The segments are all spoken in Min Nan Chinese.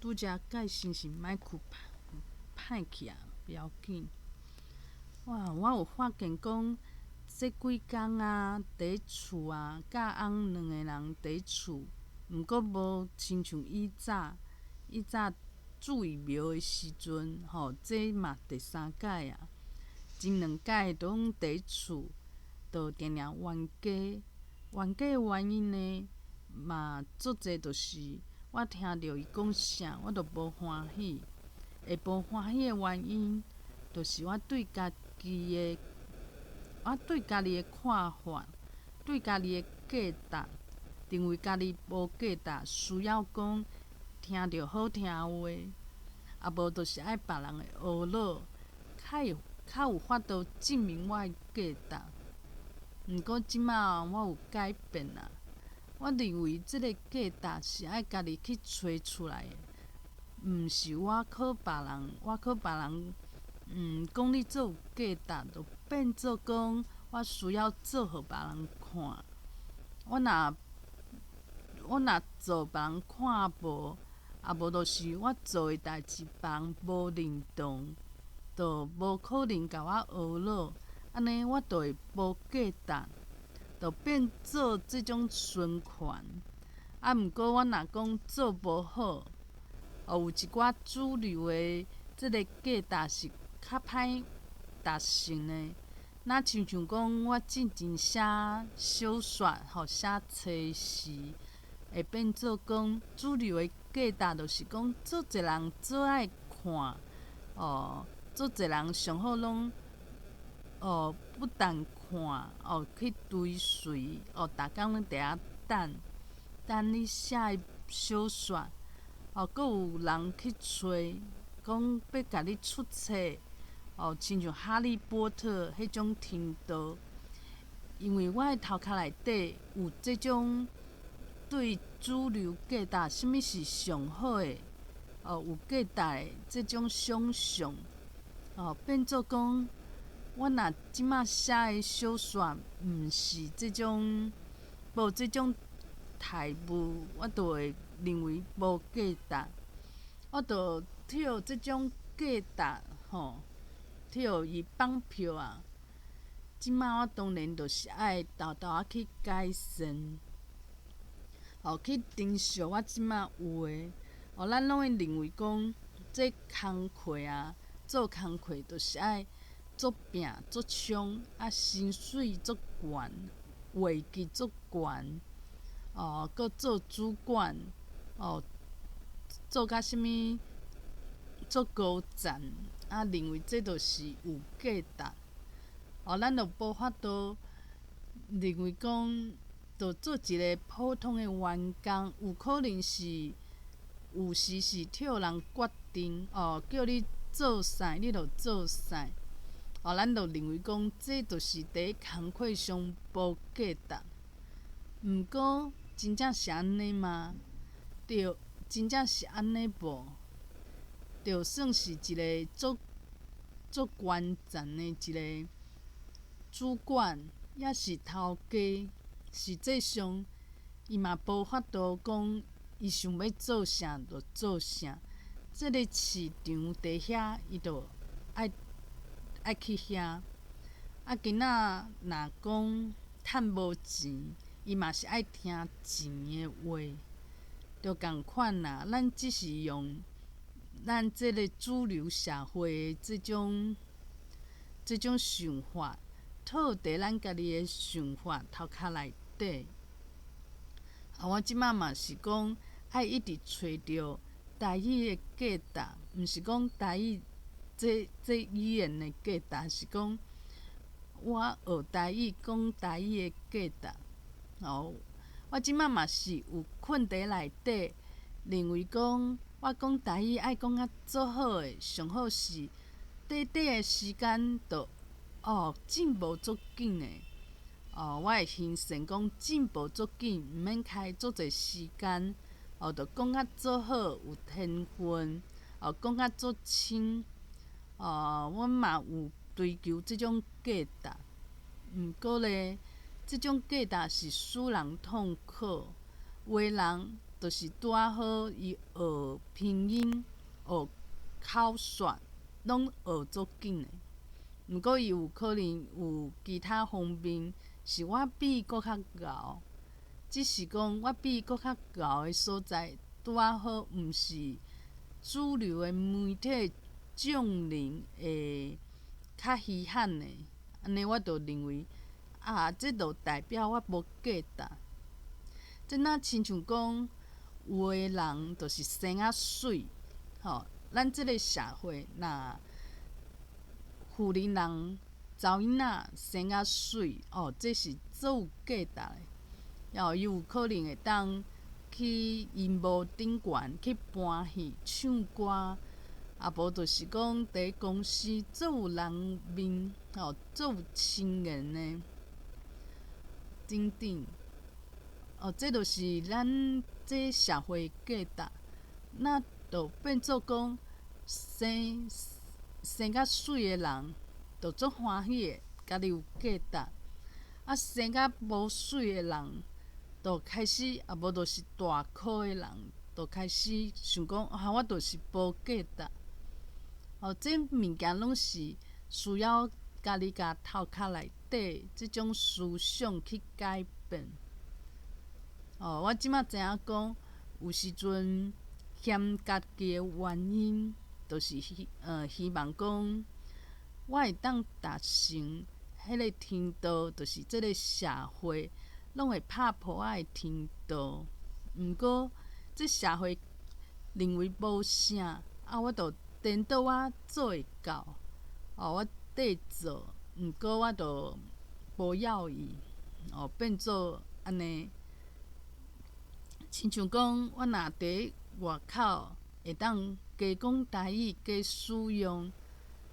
拄才改心情莫去歹去啊，不要緊。哇，我有發現講，這幾工啊，佇厝啊，佮翁兩個人佇厝，毋過無親像以早，以早注疫苗的時陣，吼，這嘛第三擺啊，前兩擺都攏佇厝，就定定冤家，冤家的原因呢，嘛足濟，就是我聽著伊講啥，我就無歡喜。會無歡喜的原因，就是我對家己的，我對家己的看法，對家己的價值，認為家己無價值，需要講聽著好聽話，啊無就是愛別人的呵咾，較會較有法度證明我的價值。毋過這馬我有改變啊，我認為這个價值是愛家己去揣出來的，毋是我靠別人，我靠別人，講你做有價值，就變做講我需要做予別人看。我若做別人看無，啊無就是我做的代誌別人無認同，就無可能共我呵咾，按呢我就會無價值，就變做這種循環。啊，毋過我若講做無好，哦，有一寡主流的這个價值是較歹達成的。若親像講我進前寫小說，吼寫冊時，會變做講主流的價值，就是講足濟人做愛看，哦，足濟人上好攏，哦，不但看，哦，去追隨，哦，逐工攏佇遐等，等你寫的小說，哦，閣有人去揣，講欲共你出冊，哦，親像哈利波特彼種程度。因為我的頭殼內底有這種對主流價值，啥物是上好的，哦，有價值的這種想像，哦，變做講，我若這馬寫的小說毋是這種，無這種待遇，我就會認為無價值，我就予這種價值，吼，予伊綁票啊。這馬我當然就是愛沓沓仔去改善，哦，去珍惜我這馬有的。哦，咱攏會認為講，這工課啊，做工課就是愛足拼足衝，啊，薪水足懸，位置足懸，哦，閣做主管，哦，做甲啥物足高層，啊，認為這就是有價值。哦，咱就無法度認為講，就做一个普通的員工，有可能是有時是替人決定，哦，叫你做啥，你就做啥。哦，咱就認為講，這就是佇工課上無價值。毋過，真正是按呢嗎？對，真正是按呢無？就算是一个足足懸層的一个主管，抑是頭家，實際上伊嘛無法度講，伊想欲做啥就做啥。這个市場佇遐，伊就愛愛去遐。啊，今仔若講趁無錢，伊嘛是愛聽錢的話，就仝款啦。咱只是用咱這个主流社會的這種想法，套佇咱家己的想法頭殼內底。啊，我這馬嘛是講愛一直揣著台語的價值，毋是講台語這這語言的價值，是講我學台語、講台語的價值。哦，我這馬嘛是有困佇內底，認為講我講台語愛講甲足好的，上好是短短的時間就哦進步足緊的。哦，我會形成講進步足緊，毋免開足濟時間，哦，就講甲足好，有天分，哦，講甲足清，哦，阮嘛有追求這種價值。毋過咧，這種價值是使人痛苦。有的人就是拄仔好，伊學拼音、學口說，攏學足緊的。毋過伊有可能有其他方面，是我比伊閣較𠢕。只是講我比伊閣較𠢕的所在，拄仔好毋是主流的媒體眾人會較稀罕的。按呢，我就認為啊，這就代表我無價值。這若親像講，有的人就是生較媠，吼，咱這个社會若婦人人查某囡仔生較媠，哦，這是足有價值的。哦，伊有可能會當去熒幕頂懸去搬戲、唱歌，啊無就是講佇公司足有人面，吼，足有親緣的，等等。哦，這就是咱這社會價值，那就變做講生生較媠的人，就足歡喜的，家己有價值。啊，生較無媠的人，就開始啊，無就是大顆的人，就開始想講啊，我就是無價值。哦，這物件攏是需要家己共頭殼內底這種思想去改變。哦，我這馬知影講，有時陣嫌家己的原因，就是希望講我會當達成彼个天道，就是這个社會攏會拍噗仔的天道。毋過，這社會認為無啥，啊，我就顛倒我做會到，哦，我綴做，毋過我就無要伊，哦，變做按呢。親像講，我若佇外口會當加講台語、加使用，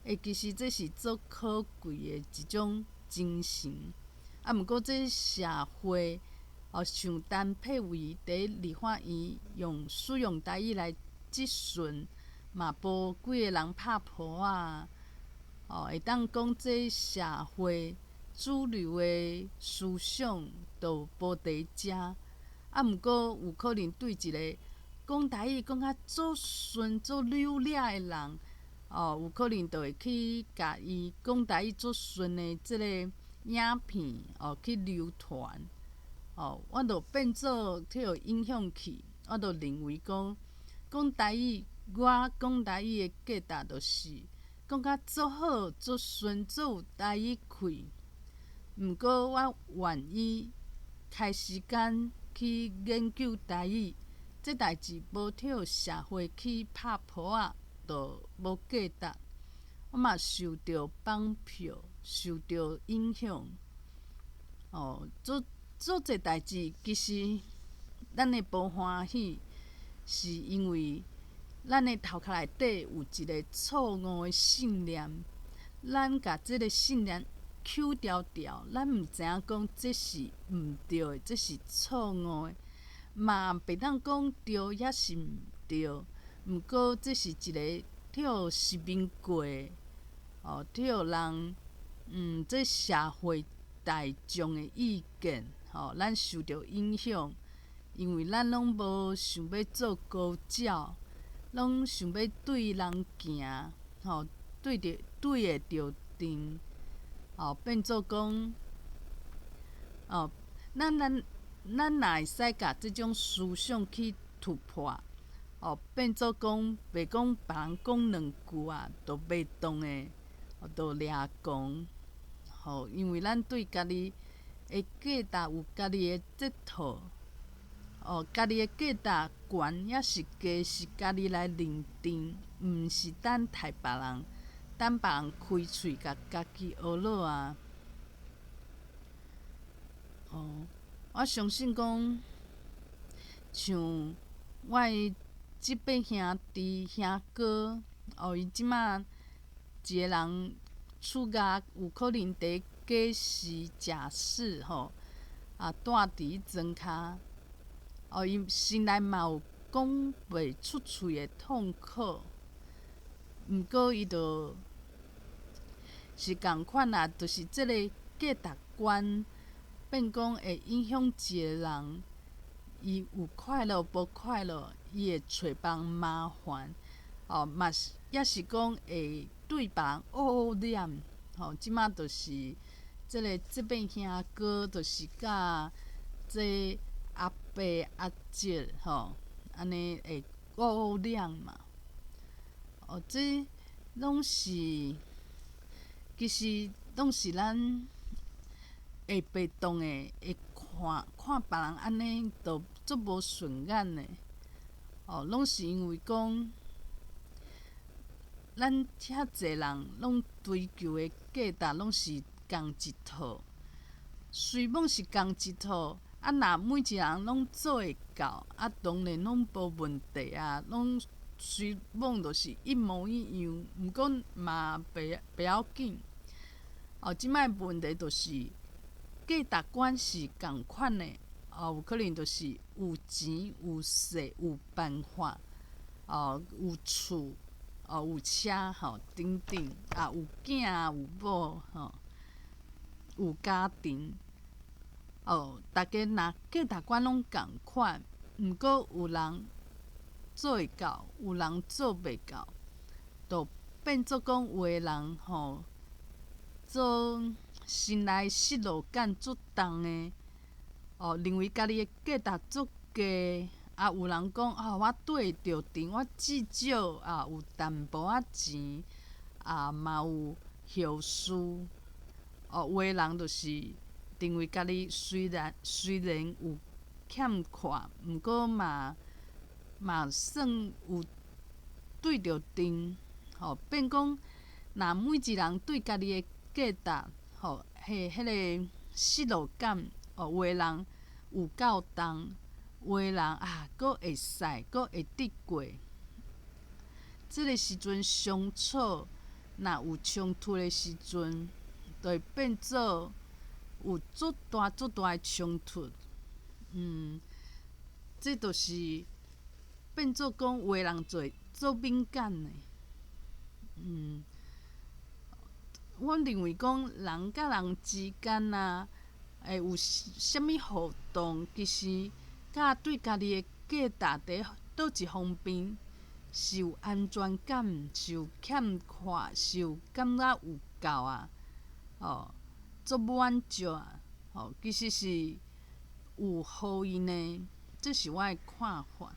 欸，其實這是足可貴的一種精神。啊，毋過這社會，哦，像陳柏惟佇立法院用使用台語來質詢，嘛無幾个人拍噗仔，哦，會當講這社會主流的思想都無佇遮。啊，毋過有可能對一个講台語講甲足順、足流利的人，哦，有可能就會去共伊講台語足順的這个影片，哦，去流傳，哦，我就變做去予影響去，我就認為講講台語，我講台語的價值就是講甲足好、足順、足有台語氣。毋過我願意開時間去研究台語，這代誌無予社會去拍噗仔，就無價值。我嘛受著綁票，受著影響。哦，足足濟代誌，其實咱的無歡喜，是因為咱的頭殼內底有一个錯誤的信念，咱共這个信念搝牢牢，咱毋知影講這是毋對的，這是錯誤的，嘛袂當講對抑是毋對。毋過這是一个予殖民過的，哦，予人這社會大眾的意見，吼，咱受著影響，因為咱攏無想欲做高鳥，攏想欲對人行，吼，對著對會著陣。哦，變做講，哦，咱咱咱若會使共這種思想去突破，哦，變做講，袂講別人講兩句啊，就袂當的，就掠狂，吼，因為咱對家己的價值有家己的這套，哦，家己的價值懸抑是低，是家己來認定，毋是等待別人。等別人開喙，共家己學落啊！哦，我相信講，像我的這輩兄弟兄哥，哦，伊這馬一个人出外，有可能佇假時假釋吼，啊，蹛佇莊跤，哦，伊心內嘛有講袂出喙的痛苦，毋過伊就是仝款啊，就是這个價值觀變講會影響一个人，伊有快樂無快樂，伊會揣別人麻煩，哦，嘛是抑是講會對別人烏臉，吼，這馬就是這个這邊兄哥，就是佮這阿伯阿叔，吼，按呢會烏臉嘛。哦，這攏是其實攏是咱會被動的，會看看別人按呢，就足無順眼的。哦，攏是因為講，咱遮濟人攏追求的價值攏是仝一套，雖罔是仝一套，啊，若每一個人攏做會到，啊，當然攏無問題啊，攏雖罔就是一模一樣，毋過嘛袂袂要緊。哦，這擺問題就是價值觀是仝款的，哦，有可能就是有錢有勢有辦法，哦，有厝，哦，有車吼等等，啊，有囝有某吼，有家庭，哦，逐家若價值觀攏仝款，毋過有人做會到，有人做袂到，就變做講有的人吼，做心內失落感足重的，哦，認為家己的價值足低，啊，有人講啊，我對著陣，我至少啊有淡薄仔錢，啊嘛有後事，哦，有的人就是認為家己雖然有欠缺，毋過嘛嘛算有對著陣，吼，變講若每一人對家己的價值，吼，彼彼个失落感，哦，有的人有夠重，有的人啊，閣會使，閣會得過。這个時陣相處，若有衝突的時陣，就會變做有足大足大的衝突。這就是變做講有的人做足敏感的。我認為講人佮人之間啊，會有啥物互動，其實佮對家己的價值佇佗一方面是有安全感，是有欠缺，是有感覺有夠啊，哦，足滿足啊，吼，其實是有呼應的，這是我的看法。